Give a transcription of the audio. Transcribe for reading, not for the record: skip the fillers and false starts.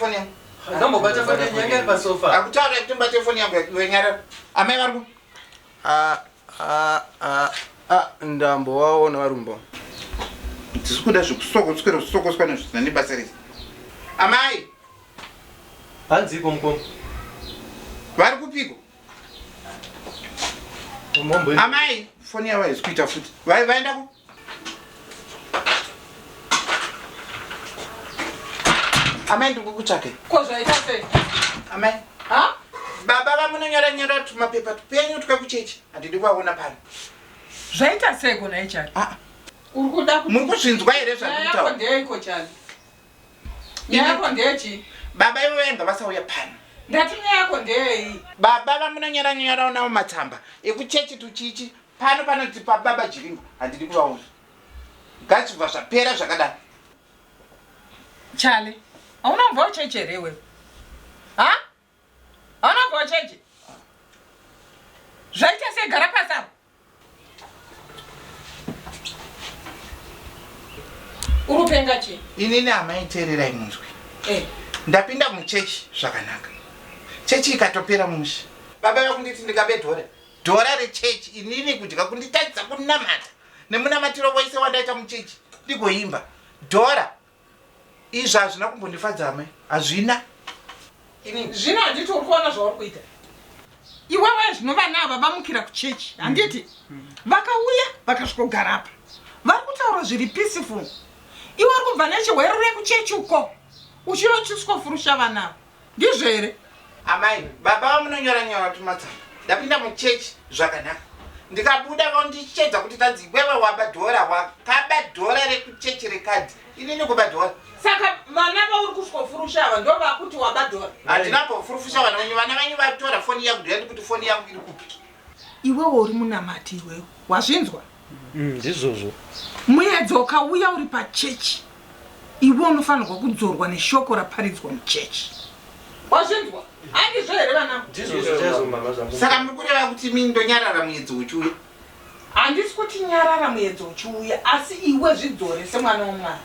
foni yangu. Ndambobata foni yangu yanga iri pasofa. Akutaura kuti mubate foni yangu iwe nyarara. Amai vari ku Ah, ah, ah, ah, ndambowaona varumbo. Ndisi kuda zvekusokoswera kusokoswa nezvisina nebasa rese. Amai. Hanziiko mukoma? Vari kupiko? Amai, foni yavo haisi kuita futi. Vaenda ku? Amai, ndiri kukutsvakai. Ko zvaita sei? Amai. Ha? Baba vamunonyora nyora tumapepa tupenyu twekuchechi handidi kuvaona pano. Zvaita sei kona ichari? Ah. Uri kuda kuti Muri kuzvinzwa here zvandiri Nyaya yako kutaura? ndeyeiko Chari? Nyaya yako ndeyechii? Baba ivo vainga vasauya pano. Ndati nyaya yako ndeyei? Baba vamunonyora nyora nawo matsamba ekuchechi tuchichi pano panoti pababa Jiringo handidi kuvaona. Ngazvibva zvapera zvakadaro. Chale, hauna kubva kuchechi here iwewe? Ha? Hauna kubva kuchechi? Zvaita sei gara pasi apo? Urupenga chii? Inini amai teererai munzwe. Eh. Ndapinda muchechi zvakanaka. Chechi ikatopera mushe. Baba vakunditi ndikabe dhora. Dhora rechechi inini kudya kunditadzisa kunamata. Nemunamatiro wese wandaita muchechi ndigoimba. Dhora. Izvi hazvina kumbondifadza amai. Hazvina. Ini zvino handiti uri kuona zvauri kuita. Iwewe zvino vana ava vamukira kuchechi handiti? Vakauya vakasvikogara apa. Vari kutaura zviri peaceful. Iwe uri kubva nechihwerere kuchechi uko. Uchinochiswofurusha vana ava. Ndizvo here? Amai, baba vamunonyora nyora tumatsamba. Ndapinda muchechi zvakanaka. Ndikabuda vondichedza kuti tanzi iwewe waba dhora, wakaba dhora rekuchechi rekadhi. Inini kuba dhora. Saka vana vauri kuswofurusha ava ndo vakuti waba dhora? Handina kufurufusha vana venyu. Vana venyu vatora foni yangu ndoyati kuti foni yangu iri kupi. Iwewe uri munamati iwewe. Wazvinzwa? Ndizvozvo. Muedzo ukauya uri pachechi iwe unofanirwa kudzorwa neshoko raparidzwa muchechi. Wazvinzwa? Handizvo here vanangu? Ndizvozvo chaizvo mama zvangu. Saka muri kureva kuti mini ndonyarara muedzo uchiuya? Handisi kuti nyarara muedzo uchiuya asi iwe zvidzore semwana waMwari.